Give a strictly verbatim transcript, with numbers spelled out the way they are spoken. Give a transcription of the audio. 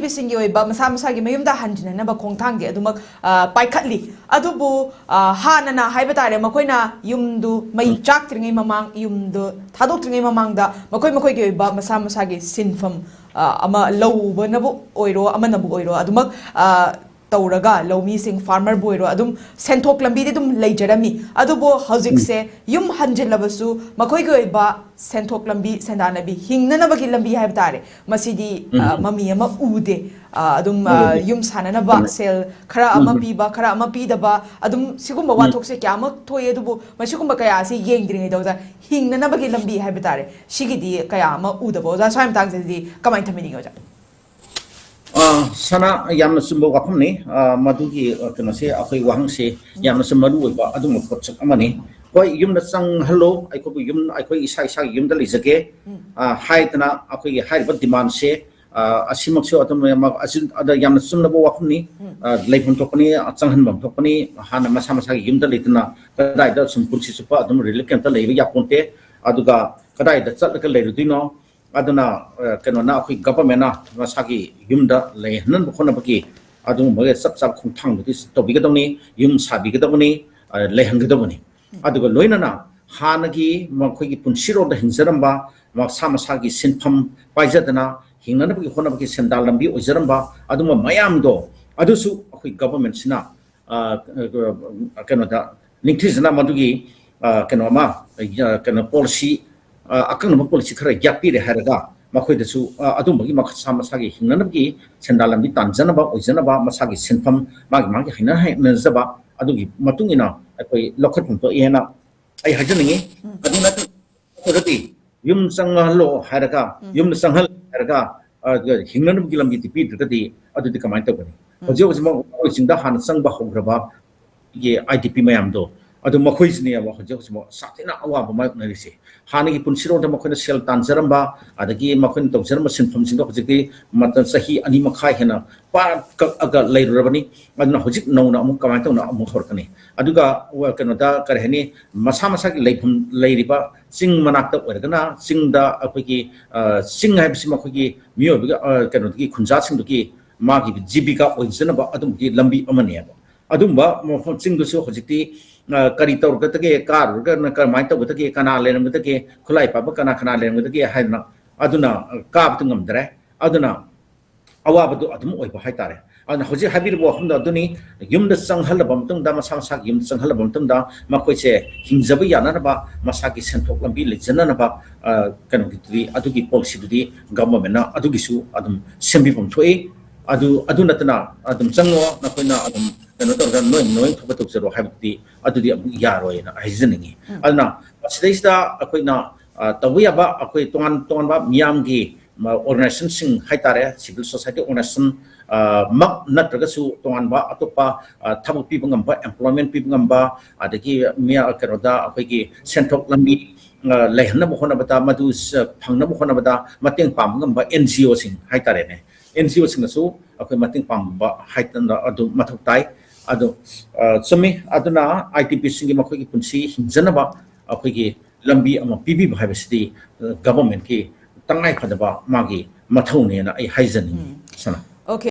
ꯁꯤꯡꯒꯤ ꯑꯣꯏꯕ ꯃꯁꯥ ꯃꯁꯥꯒꯤ ꯃꯌꯨꯝꯗ ꯍꯟꯖꯤꯟꯅꯅꯕ ꯈꯣꯡꯊꯥꯡꯗꯤ ꯑꯗꯨꯃꯛ, ꯑ, ꯄꯥꯏꯈꯠꯂꯤ꯫ ꯑꯗꯨꯕꯨ, ꯑ, ꯍꯥꯟꯅꯅ ꯍꯥꯏꯕ ꯇꯥꯔꯦ, ꯃꯈꯣꯏꯅ ꯌꯨꯝꯗꯨ ꯃꯩ ꯎꯝ꯫ ꯆꯥꯛꯇ꯭ꯔꯤꯉꯩ ꯃꯃꯥꯡ, ꯌꯨꯝꯗꯨ ꯊꯥꯗꯣꯛꯇ꯭ꯔꯤꯉꯩ ꯃꯃꯥꯡꯗ ꯃꯈꯣꯏ ꯃꯈꯣꯏꯒꯤ ꯑꯣꯏꯕ ꯃꯁꯥ ꯃꯁꯥꯒꯤ ꯁꯤꯟꯐꯝ, ꯑ, ꯑꯃ ꯂꯧꯕꯅꯕꯨ ꯑꯣꯏꯔꯣ, ꯑꯃꯅꯕꯨ ꯑꯣꯏꯔꯣ, ꯑꯗꯨꯃꯛ, ꯑ, ꯇꯧꯔꯒ ꯂꯧꯃꯤꯁꯤꯡ, farmerꯕꯨ ꯑꯣꯏꯔꯣ, ꯑꯗꯨꯝ ꯁꯦꯟꯊꯣꯛ ꯂꯝꯕꯤꯗꯤ ꯑꯗꯨꯝ ꯂꯩꯖꯔꯝꯃꯤ꯫ ꯑꯗꯨꯕꯨ ꯍꯧꯖꯤꯛꯁꯦ ꯎꯝ꯫ ꯌꯨꯝ ꯍꯟꯖꯤꯜꯂꯕꯁꯨ ꯃꯈꯣꯏꯒꯤ ꯑꯣꯏꯕ ꯁꯦꯟꯊꯣꯛ ꯂꯝꯕꯤ, ꯁꯦꯟꯗꯥꯟ ꯂꯝꯕꯤ, ꯍꯤꯡꯅꯅꯕꯒꯤ ꯂꯝꯕꯤ ꯍꯥꯏꯕ ꯇꯥꯔꯦ, ꯃꯁꯤꯗꯤ, ꯎꯝ꯫ ꯑ, ꯃꯃꯤ ꯑꯃ ꯎꯗꯦ꯫ ꯑ, ꯑꯗꯨꯝ, ꯑ, ꯎꯗꯦ꯫ ꯌꯨꯝ ꯁꯥꯟꯅꯅꯕ ꯎꯝ꯫ ꯁꯦꯜ ꯈꯔ ꯑꯃ ꯎꯝ꯫ ꯄꯤꯕ, ꯈꯔ ꯑꯃ ꯄꯤꯗꯕ, ꯑꯗꯨꯝ ꯁꯤꯒꯨꯝꯕ ꯎꯝ꯫ ꯋꯥꯊꯣꯛꯁꯦ ꯀꯌꯥꯃꯛ ꯊꯣꯛꯑꯦ꯫ ꯑꯗꯨꯕꯨ ꯃꯁꯤꯒꯨꯝꯕ ꯀꯌꯥ ꯑꯁꯤ ꯌꯦꯡꯗ꯭ꯔꯤꯉꯩꯗ ꯑꯣꯖꯥ, ꯍꯤꯡꯅꯅꯕꯒꯤ ꯂꯝꯕꯤ ꯍꯥꯏꯕ ꯇꯥꯔꯦ, ꯁꯤꯒꯤꯗꯤ ꯀꯌꯥ ꯑꯃ ꯎꯗꯕ꯫ ꯑꯣꯖꯥ, ꯁ꯭ꯋꯥꯏ ꯃꯇꯥꯡꯁꯤꯗꯤ ꯀꯃꯥꯏꯅ ꯊꯝꯕꯤꯅꯤꯡꯉꯤ ꯑꯣꯖꯥ? ꯑ, ꯁꯅꯥ, ꯌꯥꯝꯅ ꯆꯨꯝꯕ ꯋꯥꯐꯝꯅꯤ꯫ ꯑ, ꯃꯗꯨꯒꯤ, ꯑ, ꯀꯩꯅꯣꯁꯦ, ꯑꯩꯈꯣꯏ ꯋꯥꯍꯪꯁꯦ ꯎꯝ꯫ ꯌꯥꯝꯅꯁꯨ ꯃꯔꯨ ꯑꯣꯏꯕ ꯑꯗꯨꯒꯨꯝꯕ ꯄꯣꯠꯁꯛ ꯑꯃꯅꯤ꯫ ꯍꯣꯏ, ꯌꯨꯝꯗ ꯆꯪꯍꯜꯂꯣ, ꯑꯩꯈꯣꯏꯕꯨ ꯌꯨꯝ, ꯑꯩꯈꯣꯏ ꯏꯁꯥ ꯏꯁꯥꯒꯤ ꯌꯨꯝꯗ ꯂꯩꯖꯒꯦ, ꯎꯝ꯫ ꯑ, ꯍꯥꯏꯗꯅ ꯑꯩꯈꯣꯏꯒꯤ ꯍꯥꯏꯔꯤꯕ demandꯁꯦ, ꯑ, ꯑꯁꯤꯃꯛꯁꯨ ꯑꯗꯨꯝ ꯌꯥꯝ, ꯑꯁꯤ, ꯑꯗ ꯌꯥꯝꯅ ꯆꯨꯝꯂꯕ ꯋꯥꯐꯝꯅꯤ꯫ ꯎꯝ꯫ ꯑ, ꯂꯩꯐꯝ ꯊꯣꯛꯄꯅꯤ, ꯆꯪꯍꯟꯐꯝ ꯊꯣꯛꯄꯅꯤ꯫ ꯍꯥꯟꯅ ꯃꯁꯥ ꯃꯁꯥꯒꯤ ꯌꯨꯝꯗ ꯂꯩꯇꯅ ꯀꯗꯥꯏꯗ ꯁꯨꯝ ꯄꯨꯟꯁꯤ ꯆꯨꯞꯄ ꯑꯗꯨꯝ relief campꯇ ꯂꯩꯕ ꯌꯥꯄꯣꯟꯇꯦ꯫ ꯑꯗꯨꯒ ꯀꯗꯥꯏꯗ ꯆꯠꯂꯒ ꯂꯩꯔꯨꯗꯣꯏꯅꯣ? ꯑꯗꯨꯅ, ꯑ, ꯀꯩꯅꯣꯅ, ꯑꯩꯈꯣꯏ governmentꯅ ꯃꯁꯥꯒꯤ ꯌꯨꯝꯗ ꯂꯩꯍꯟꯅꯕ ꯈꯣꯠꯅꯕꯒꯤ ꯑꯗꯨꯒꯨꯝꯕꯒꯤ ꯆꯞ ꯆꯥꯕ ꯈꯣꯡꯊꯥꯡꯗꯨꯗꯤ ꯇꯧꯕꯤꯒꯗꯧꯅꯤ, ꯌꯨꯝ ꯁꯥꯕꯤꯒꯗꯧꯕꯅꯤ, ꯑ, ꯂꯩꯍꯟꯒꯗꯧꯕꯅꯤ꯫ ꯎꯝ꯫ ꯑꯗꯨꯒ ꯂꯣꯏꯅꯅ ꯍꯥꯟꯅꯒꯤ ꯃꯈꯣꯏꯒꯤ ꯄꯨꯟꯁꯤꯔꯣꯜꯗ ꯍꯤꯡꯖꯔꯝꯕ, ꯃꯁꯥ ꯃꯁꯥꯒꯤ ꯁꯤꯟꯐꯝ ꯄꯥꯏꯖꯗꯅ ꯍꯤꯡꯅꯅꯕꯒꯤ ꯍꯣꯠꯅꯕꯒꯤ ꯁꯦꯟꯗꯥꯟ ꯂꯝꯕꯤ ꯑꯣꯏꯖꯔꯝꯕ ꯑꯗꯨꯝꯕ ꯃꯌꯥꯝꯗꯣ, ꯑꯗꯨꯁꯨ ꯑꯩꯈꯣꯏ governmentꯁꯤꯅ, ꯑ, ꯑ, ꯀꯩꯅꯣꯗ, ꯅꯤꯡꯊꯤꯖꯅ ꯃꯗꯨꯒꯤ, ꯑ, ꯀꯩꯅꯣ ꯑꯃ, ꯑ, ꯀꯩꯅꯣ policy, ꯑ, ꯑꯀꯛꯅꯕ policy ꯈꯔ ꯌꯥꯠꯄꯤꯔꯦ ꯍꯥꯏꯔꯒ, ꯃꯈꯣꯏꯗꯁꯨ, ꯑ, ꯑꯗꯨꯝꯕꯒꯤ ꯃꯁꯥ ꯃꯁꯥꯒꯤ ꯍꯤꯡꯅꯅꯕꯒꯤ ꯁꯦꯟꯗꯥꯟ ꯂꯝꯕꯤ ꯇꯥꯟꯖꯅꯕ ꯑꯣꯏꯖꯅꯕ, ꯃꯁꯥꯒꯤ ꯁꯤꯟꯐꯝ ꯃꯥꯒꯤ ꯃꯥꯒꯤ ꯍꯩꯅ ꯍꯩꯅꯖꯕ ꯑꯗꯨꯒꯤ ꯃꯇꯨꯡ ꯏꯟꯅ ꯑꯩꯈꯣꯏ ꯂꯧꯈꯠꯐꯝ ꯊꯣꯛꯏ ꯍꯥꯏꯅ ꯑꯩ ꯍꯥꯏꯖꯅꯤꯡꯉꯤ꯫ ꯎꯝ꯫ ꯑꯗꯨ ꯅꯠꯇ꯭ꯔꯒꯗꯤ ꯌꯨꯝ ꯆꯪꯍꯜꯂꯣ ꯍꯥꯏꯔꯒ, ꯎꯝ꯫ ꯌꯨꯝꯗ ꯆꯪꯍꯜꯂꯣ ꯍꯥꯏꯔꯒ, ꯑ, ꯍꯤꯡꯅꯅꯕꯒꯤ ꯂꯝꯕꯤꯗꯤ ꯄꯤꯗ꯭ꯔꯒꯗꯤ ꯑꯗꯨꯗꯤ ꯀꯃꯥꯏꯅ ꯇꯧꯒꯅꯤ? ꯎꯝ꯫ ꯍꯧꯖꯤꯛ ꯍꯧꯖꯤꯛꯃꯛ ꯃꯈꯣꯏꯁꯤꯡꯗ ꯍꯥꯟꯅ ꯆꯪꯕ ꯍꯧꯈ꯭ꯔꯕ ꯑꯩꯈꯣꯏꯒꯤ IDP ꯃꯌꯥꯝꯗꯣ, ꯑꯗꯨ ꯃꯈꯣꯏꯁꯤꯅꯦꯕ ꯍꯧꯖꯤꯛ ꯍꯧꯖꯤꯛ ꯁꯥꯊꯤꯅ ꯑꯋꯥꯕ ꯃꯥꯌꯣꯛꯅꯔꯤꯁꯦ꯫ ꯍꯥꯟꯅꯒꯤ ꯄꯨꯟꯁꯤꯔꯣꯜꯗ ꯃꯈꯣꯏꯅ ꯁꯦꯜ ꯇꯥꯟꯖꯔꯝꯕ, ꯑꯗꯒꯤ ꯃꯈꯣꯏꯅ ꯇꯧꯖꯔꯝꯕ ꯁꯤꯟꯐꯝꯁꯤꯡꯗꯣ ꯍꯧꯖꯤꯛꯇꯤ ꯃꯇꯝ ꯆꯍꯤ ꯑꯅꯤ ꯃꯈꯥꯏ ꯍꯦꯟꯅ ꯄꯥꯛ ꯀꯛꯑꯒ ꯂꯩꯔꯨꯔꯕꯅꯤ꯫ ꯑꯗꯨꯅ ꯍꯧꯖꯤꯛ ꯅꯧꯅ ꯑꯃꯨꯛ ꯀꯃꯥꯏꯅ ꯇꯧꯅ ꯑꯃꯨꯛ ꯍꯧꯔꯛꯀꯅꯤ? ꯑꯗꯨꯒ ꯋꯥ-, ꯀꯩꯅꯣꯗ ꯀꯔꯤ ꯍꯥꯏꯅꯤ, ꯃꯁꯥ ꯃꯁꯥꯒꯤ ꯂꯩꯐꯝ ꯂꯩꯔꯤꯕ ꯆꯤꯡ ꯃꯅꯥꯛꯇ ꯑꯣꯏꯔꯒꯅ ꯆꯤꯡꯗ ꯑꯩꯈꯣꯏꯒꯤ, ꯑ, ꯆꯤꯡ ꯍꯥꯏꯕꯁꯤ ꯃꯈꯣꯏꯒꯤ ꯃꯤꯑꯣꯏꯕꯒꯤ, ꯑ, ꯀꯩꯅꯣꯗꯒꯤ ꯈꯨꯟꯖꯥꯁꯤꯡꯗꯨꯒꯤ ꯃꯥꯒꯤ ꯖꯤꯕꯤꯀꯥ ꯑꯣꯏꯖꯅꯕ ꯑꯗꯨꯝꯕꯒꯤ ꯂꯝꯕꯤ ꯑꯃꯅꯦꯕ꯫ ꯑꯗꯨꯝꯕ ꯃꯐꯝ ꯆꯤꯡꯗꯨꯁꯨ ꯍꯧꯖꯤꯛꯇꯤ, ꯑ, ꯀꯔꯤ ꯇꯧꯔꯒꯗꯒꯦ, ꯀꯥꯔꯨꯔꯒꯅ ꯀꯔꯝꯍꯥꯏꯅ ꯇꯧꯒꯗꯒꯦ, ꯀꯅꯥ ꯂꯩꯔꯝꯒꯗꯒꯦ, ꯈꯨꯠꯂꯥꯏ ꯄꯥꯏꯕ ꯀꯅꯥ ꯀꯅꯥ ꯂꯩꯔꯝꯒꯗꯒꯦ ꯍꯥꯏꯗꯅ ꯑꯗꯨꯅ, ꯑ, ꯀꯥꯕꯗꯨ ꯉꯝꯗ꯭ꯔꯦ꯫ ꯑꯗꯨꯅ ꯑꯋꯥꯕꯗꯨ ꯑꯗꯨꯝ ꯑꯣꯏꯕ ꯍꯥꯏꯇꯥꯔꯦ꯫ ꯑꯗꯨꯅ ꯍꯧꯖꯤꯛ ꯍꯥꯏꯕꯤꯔꯤꯕ ꯋꯥꯐꯝꯗꯣ ꯑꯗꯨꯅꯤ, ꯌꯨꯝꯗ ꯆꯪꯍꯜꯂꯕ ꯃꯇꯨꯡꯗ, ꯃꯁꯥ ꯃꯁꯥꯒꯤ ꯌꯨꯝꯗ ꯆꯪꯍꯜꯂꯕ ꯃꯇꯨꯡꯗ ꯃꯈꯣꯏꯁꯦ ꯍꯤꯡꯖꯕ ꯌꯥꯅꯅꯕ, ꯃꯁꯥꯒꯤ ꯁꯦꯟꯊꯣꯛ ꯂꯝꯕꯤ ꯂꯩꯖꯅꯅꯕ, ꯑ, ꯀꯩꯅꯣꯒꯤꯗꯨꯗꯤ, ꯑꯗꯨꯒꯤ ꯄꯣꯂꯤꯁꯤꯗꯨꯗꯤ ꯒꯚꯔꯟꯃꯦꯟꯠꯅ ꯑꯗꯨꯒꯤꯁꯨ ꯑꯗꯨꯝ ꯁꯦꯝꯕꯤꯐꯝ ꯊꯣꯛꯏ꯫ ꯑꯗꯨ, ꯑꯗꯨ ꯅꯠꯇꯅ ꯑꯗꯨꯝ ꯆꯪꯉꯣ, ꯅꯈꯣꯏꯅ ꯑꯗꯨꯝ ꯀꯩꯅꯣ ꯇꯧꯔꯒ ꯅꯣꯏ, ꯅꯣꯏ ꯊꯣꯛꯄ ꯇꯧꯖꯔꯣ ꯍꯥꯏꯕꯗꯨꯗꯤ ꯑꯗꯨꯗꯤ ꯑꯃꯨꯛ ꯌꯥꯔꯣꯏꯅ ꯍꯥꯏꯖꯅꯤꯡꯉꯤ꯫ ꯎꯝ꯫ ꯑꯗꯨꯅ ꯃꯁꯤꯗꯩꯁꯤꯗ ꯑꯩꯈꯣꯏꯅ, ꯑ, ꯇꯧꯕ ꯌꯥꯕ ꯑꯩꯈꯣꯏ ꯇꯣꯉꯥꯟ ꯇꯣꯉꯥꯟꯕ ꯃꯤꯌꯥꯝꯒꯤ, ꯃ-, organisationꯁꯤꯡ ꯍꯥꯏꯇꯥꯔꯦ, civil society organisation, ꯑ, ꯃꯛ ꯅꯠꯇ꯭ꯔꯒꯁꯨ ꯇꯣꯉꯥꯟꯕ ꯑꯇꯣꯞꯄ, ꯑ, ꯊꯕꯛ ꯄꯤꯕ ꯉꯝꯕ, employment ꯄꯤꯕ ꯉꯝꯕ, ꯑꯗꯒꯤ ꯃꯤꯌꯥ-, ꯀꯩꯅꯣꯗ ꯑꯩꯈꯣꯏꯒꯤ ꯁꯦꯟꯊꯣꯛ ꯂꯝꯕꯤ, ꯑ, ꯂꯩꯍꯟꯅꯕ ꯍꯣꯠꯅꯕꯗ, ꯃꯗꯨ ꯁ-, ꯐꯪꯅꯕ ꯍꯣꯠꯅꯕꯗ ꯃꯇꯦꯡ ꯄꯥꯡꯕ ꯉꯝꯕ NGOꯁꯤꯡ ꯍꯥꯏꯇꯥꯔꯦꯅꯦ, NGOꯁꯤꯡꯅꯁꯨ ꯑꯩꯈꯣꯏ ꯃꯇꯦꯡ ꯄꯥꯡꯕ ꯍꯥꯏꯗꯅ ꯑꯗꯨꯝ ꯃꯊꯧ ꯇꯥꯏ꯫ ꯑꯗꯣ, ꯑ, ꯆꯨꯝꯃꯤ꯫ ꯑꯗꯨꯅ IDPꯁꯤꯡꯒꯤ ꯃꯈꯣꯏꯒꯤ ꯄꯨꯟꯁꯤ ꯍꯤꯡꯖꯅꯕ ꯑꯩꯈꯣꯏꯒꯤ ꯂꯝꯕꯤ ꯑꯃ ꯄꯤꯕꯤꯕ ꯍꯥꯏꯕꯁꯤꯗꯤ, ꯑ, ꯒꯚꯔꯟꯃꯦꯟꯠꯀꯤ ꯇꯉꯥꯏ ꯐꯗꯕ ꯃꯥꯒꯤ ꯃꯊꯧꯅꯦꯅ ꯑꯩ ꯍꯥꯏꯖꯅꯤꯡꯉꯤ, ꯎꯝ꯫ ꯁꯅꯥ꯫ Okay꯫